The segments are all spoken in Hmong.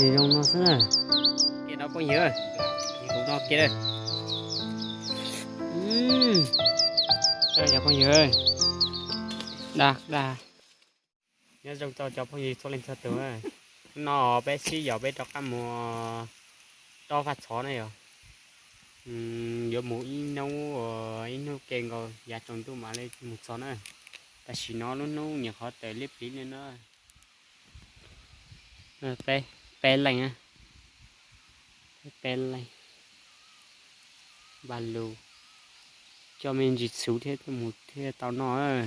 Zoo no xwb na. Kiag no phooj ywg, kuv no kiag. Cov phooj ywg, dag dag. Nyob zoo rau cov phooj ywg txhua leej txhua tus. No peb sib yaum peb rov qab mus rau Vaj Txhov na yom. Yuav mus ib hnub, ib hnub ke nkaus yav tsaus ntuj mam li mus txog na. Tam sim no lub hnub nyuam qhuav tawm liab pliv li na. Peb, peb leeg, peb leeg. Npaj lus, coj me ntsis txhuv thiab tuaj mus thiaj tau noj.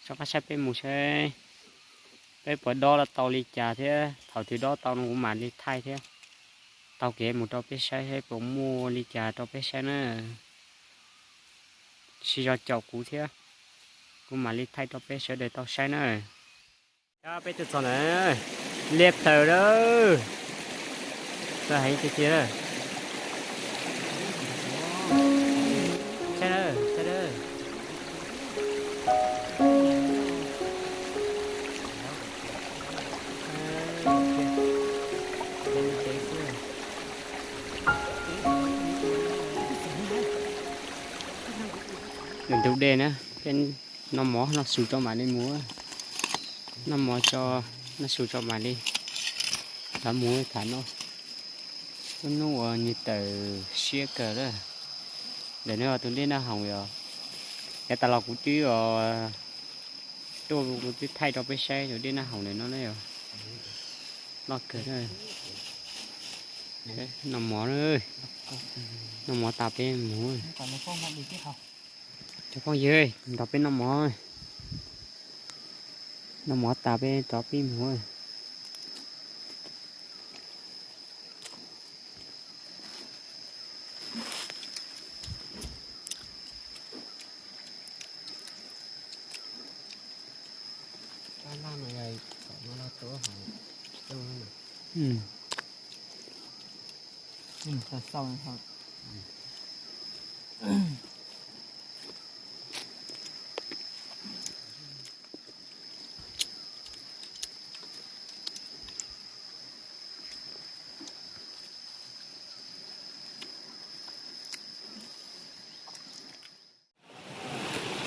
Rov qab saib peb mus saib peb puas dob tau li cas thiab thaum twg dob tau no kuv mam li thaij thiab tau kev mus rau peb saib saib puas muaj li cas rau peb saib na. Sib zog caum kuv thiab, kuv mam li thaij rau peb sawv daws tau saib na. Peb tuaj txog ntawm liab plaws lawm. Txog heev tiag tiag lawm. Saib lawm, saib lawm. Ntug dej na, peb noj mov noj su tso mam li mus. Noj mov tso, noj su tso mam li rov mus tham no. Lub hnub uas nws tawm siab kawg lawm. Ntawm no tus dej Naj Hoom yom. Yav tas los kuv twb tuaj kuv twb thaij rau peb saib tus dej Naj Hoom ntawm no na yom. Loj kawg na. Noj mov, noj mov tas peb mus. Cov phooj ywg, nrog peb noj mov. Noj mov tas peb rov pib mus.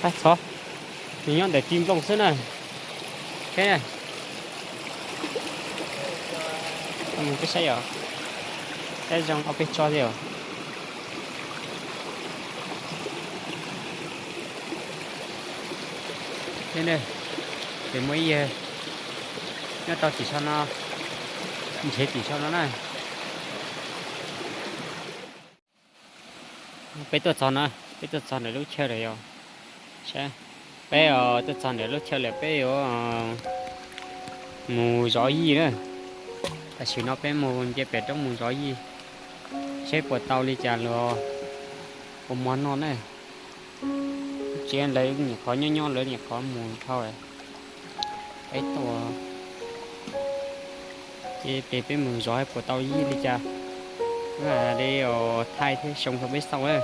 Vaj Txhov, nws nyob ntawm ci nplooj xwb na. Mus peb saib yom, saib zoo ob peb tsob thiab os. Ces muaj ib yawg nyob rau tim so no, nrhiav tim so no na. Peb tuaj txog na, peb tuaj txog ntawm lub chaw lawm yom. Saib, peb tuaj txog ntawm lub chaw lawm peb yuav mus zov yij na. Tam sim no peb mus nce pem roob mus zov yij, seb puas tau li cas los ua mov noj na. Tsev lawv nyuam qhuav nyob nyob lawv nyuam qhuav mus dhau. Peb tuaj ces peb mus zov puas tau yij li cas, li thaij thiab xyoo rau peb xauj na.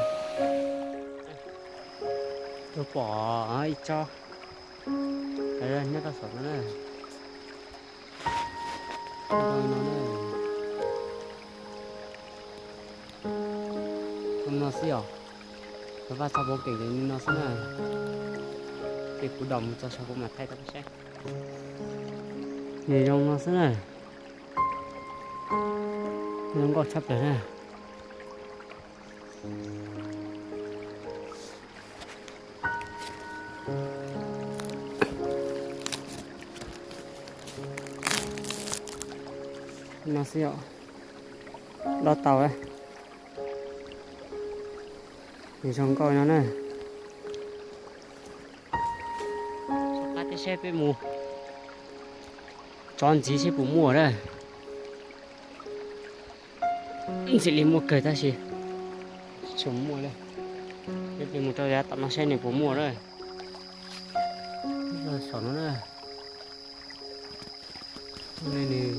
Tuaj pom ib tsob nyob rau saum no na. Zoo no xwb os. Cov vaj txog pov keem li no xwb na. Ces kuv dom mus txog saum kuv mam thaij rau peb saib. Nws zoo no xwb na. Zoo nkauj tshaj plaws na. No xwb yom, dob tau. Nws zoo nkauj no na. Soj qab thiab seb peb mus tso ntxiv seb puas muaj na. Ntxim li muaj kawg tab sis tsis muaj li. Peb mus rau yav tom no seb nws puas muaj na. Saum no na. Hnub no nws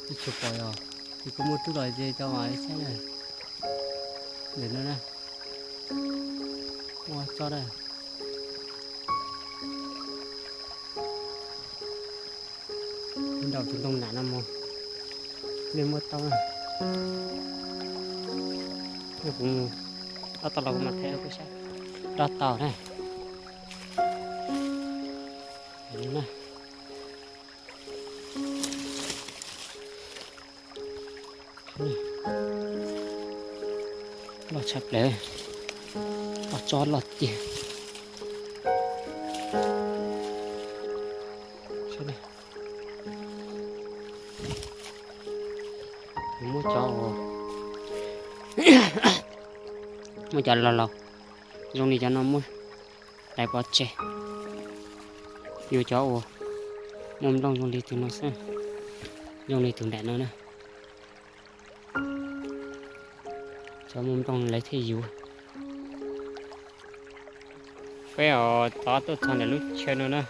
tsis tshua pom yog, ces kuv muaj rub los ces cov mam li saib na. Ntawm no na, muaj tsob na. Ntaus tus ntoo nram no mus, nej muab tau na. Kuv mus dob tau los kuv mam thaij rau peb saib. Dob tau na. Loj tshaj plaws, ob tsob loj tiag. Muab cov, muab cov laus laus zoo li cov no muab hlais pov tseg. Yuav cov uas muaj nplooj zoo li tus no xwb, zoo li tus nram no na. Cov muaj nplooj lawv thiaj yuav. Peb os tov tuaj txog ntawm lub chaw no na,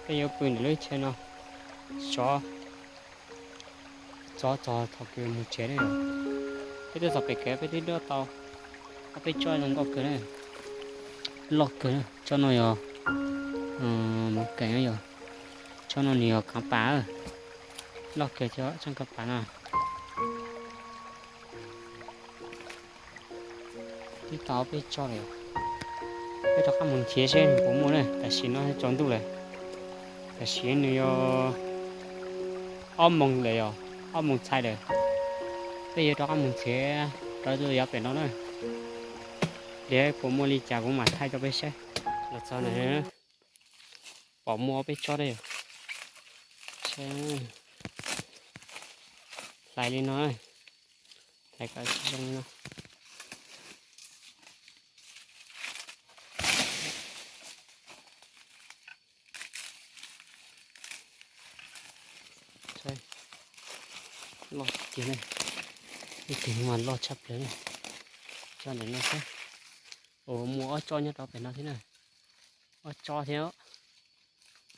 peb yuav pw ntawm lub chaw no, tov txog thaum kawg mus tsev na. Peb tuaj txog pem kev peb twb dob tau ob peb tsob zoo nkauj kawg na, loj kawg na. Tsob no yog mus keem yog, tsob no nws yog kaav pas, loj kawg cov tsob kaav pas no. Twb tau peb tsob lawm, peb rov qab mus nrhiav seb nws puas muaj na. Tam sim no tsaus ntuj lawm, tam sim nws yog ob moos lawm yog, ob moos txhais lawm. Peb yuav rov qab mus nrhiav rov tuaj yov pem no na. Nrhiav puas muaj li cas kuv mam thaij rau peb saib. Los txog na, pom muaj ob peb tsob da yog, hlais li no, hlais kom zoo li no. Loj tiag ne, ib tug mas loj tshaj plaws ne. Tso ntawm no xwb. Ua muaj ob tsob nyob rau pem no thiab na, ob tsob thiab,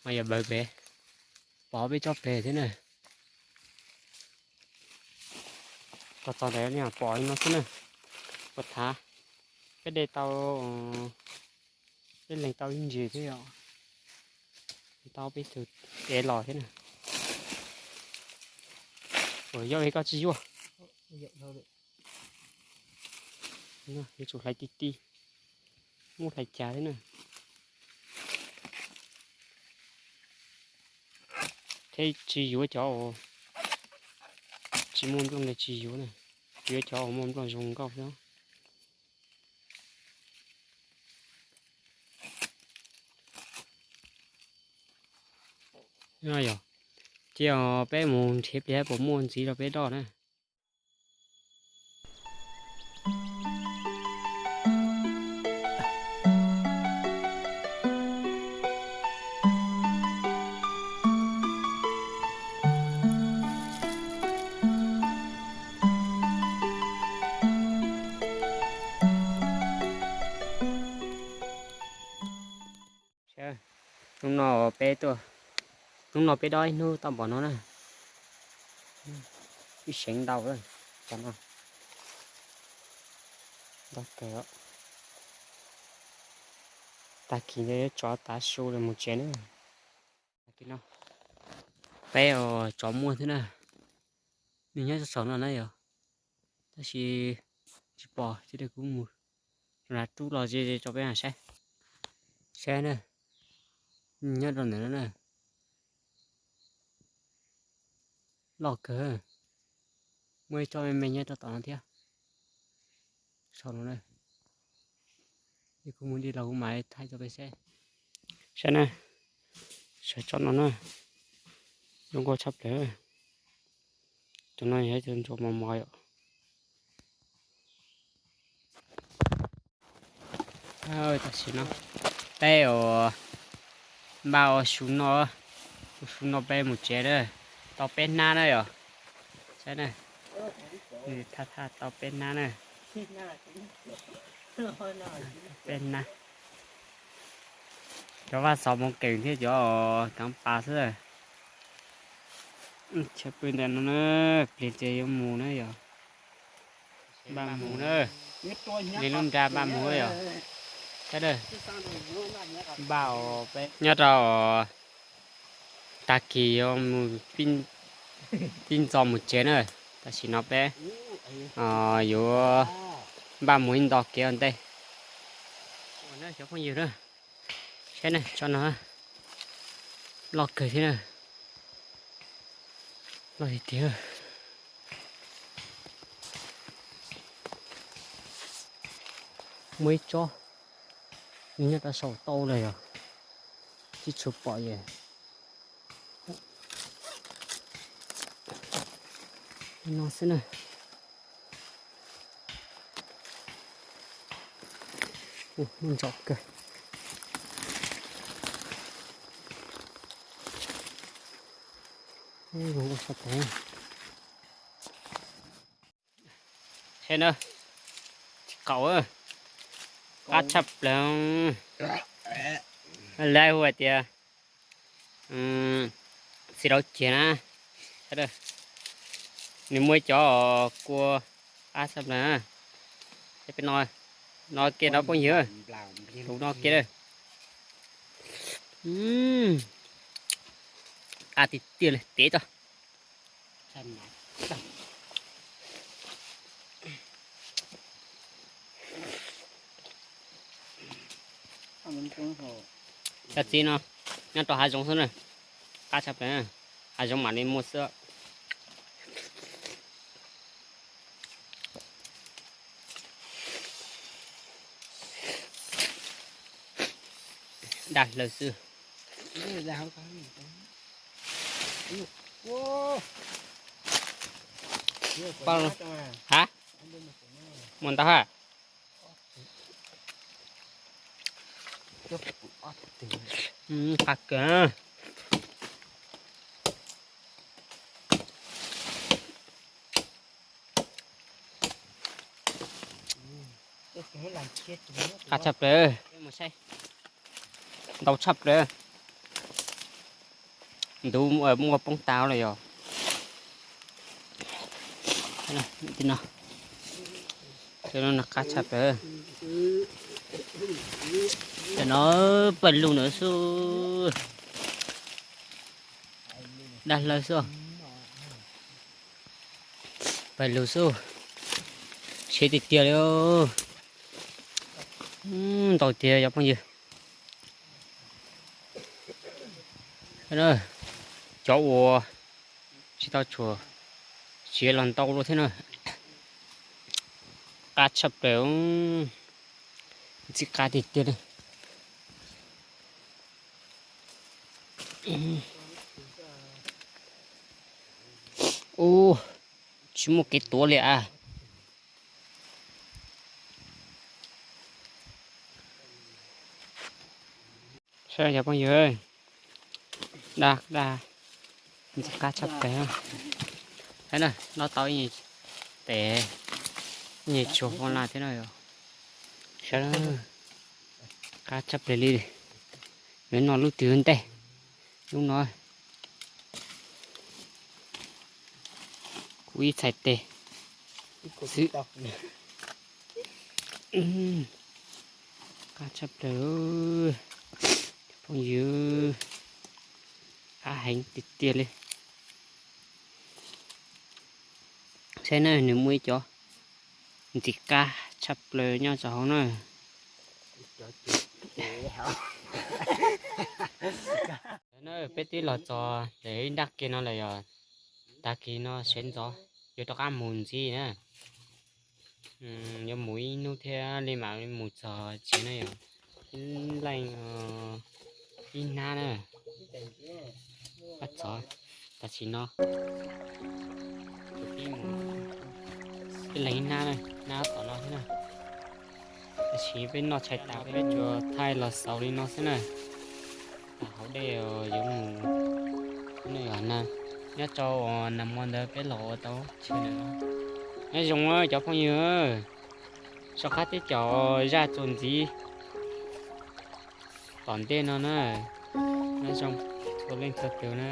mas yog npawg pem, pom peb tsob pem thiab na. Txog txog ntawd pom li no xwb na. Puas thav, peb de tau, peb leeg tau ib ntsis thiab yom, tau peb tug ev los thiab na. Ua yog koj tsis yuav, yuav tsum hlais ti ti, muab hlais cas thiab na. Thiab tsis yuav cov uas tsis muaj nplooj ntawd tsis yuav na, yuav cov uas muaj nplooj zoo nkauj xwb. Yog, cia peb mus nrhiav pliag puas muaj ntxiv rau peb dob na. Hnub no peb tuaj, hnub no peb dob ib hnub tau npaum no na. Ib seev ntau, cov no ntau kawg. Tag kis ntawd yuav tso tav su los mus tsev na. Tag kis no peb os, tsov muaj thiab na. Nws nyob saum no na yog, tab sis tsis pom, cia kuv mus rau nram roob los ze ze tso peb saib. Saib na, nws nyob rau ntawm no na. Loj kawg, muaj ib tsob me me nyob rau tom no thiab. Saum no na, kuv mus di los kuv mam thaij rau peb saib. Saib na, saib tsob no na, zoo nkauj tshaj plaws. Cov no yog ib co ntsuag mos mos yom. Tam sim no peb os, npaj ua su noj, ua su noj peb mus tsev na. Tau peb hnab na yom. Saib na, thaj thaj tau peb hnab na. Peb hnab. Cov vaj xov mus keem thiab cov kaav pas xwb. Chaw pw ntawm no na, pliag ces yuav mus na yom. Npaj mus na, li lub nra npaj mus yom. Saib na, npaj nyob rau Tag kis yuav mus tib ntxov mus tsev na. Tam sim no peb yuav npaj mus ib nto kev ua ntej. Cov phooj ywg, saib na, tsob no loj kawg thiab na. Loj tiag tiag. Muaj ib tsob nyob rau saum tau lawm yog tsis tshua pom yom. No xwb na. Ntsos kawg. Saib na, tsis qaum, qab tshaj plaws. Lawv hu hais tias txiv rau ciag na. Nws muaj ib cov kua qab tshaj plaws. Peb no, no kiag no phooj ywg, tus no kiag. Qab tiag tiag li, tev tso. Cov txiv no nyob rau hav zoov xwb na, qab tshaj plaws, hav zoov mam li muaj xwb. Daj hlaws xwb. Ha, muaj ntau ha. Qab kawg. Qab tshaj plaws, ntau tshaj plaws. Ntuv muaj poob tas lawm yog. Qab tshaj plaws. Cov no pawg lug na xwb. Daj hlaws xwb. Pawg lug xwb. Siab tiag tiag li. Ntau tiag cov phooj ywg. Cov uas tsis tau tshuam siav los ntau dua thiab na. Qab tshaj plaws, ntxim qab tiag tiag li. Ub, tsis muaj kev tuav li as. Saib cov phooj ywg, daj daj, ntxim qab tshaj plaws. Saib na, noj tau ib nyuag tes, ib nyuag tsuag poj laj thiab no yog. Saib, qab tshaj plaws li. Yuav noj lub twg ntej, lub no. Kuv ib txhais tes xwb. Qab tshaj plaws, phooj ywg, qab heev tiag tiag li. Saib na, nws muaj ib cov ntxim qab tshaj plaws nyob rau hauv na. Na, peb twb los txog ntawm ib nrab kiag no lawm yog, tag kis no sawv ntxov yuav rov qab mus ntxiv na. Yuav mus ib hnub thiab li mam li mus txog tsev na yog. Ib leeg ib hnab na. Pab txov, tam sim no ib leeg ib hnab na, hnab tom no xwb na. Tam sim peb noj tshais tas peb tsuas thaij los xaus li no xwb na. Hauv dej yuav mus na, nyob rau nag hmo ntawd peb los ua tau chaw na. Nyob zoo cov phooj ywg, soj qab teb caum zaj txuas ntxiv tom ntej no na. Nyob zoo txhua leej txhua tus na.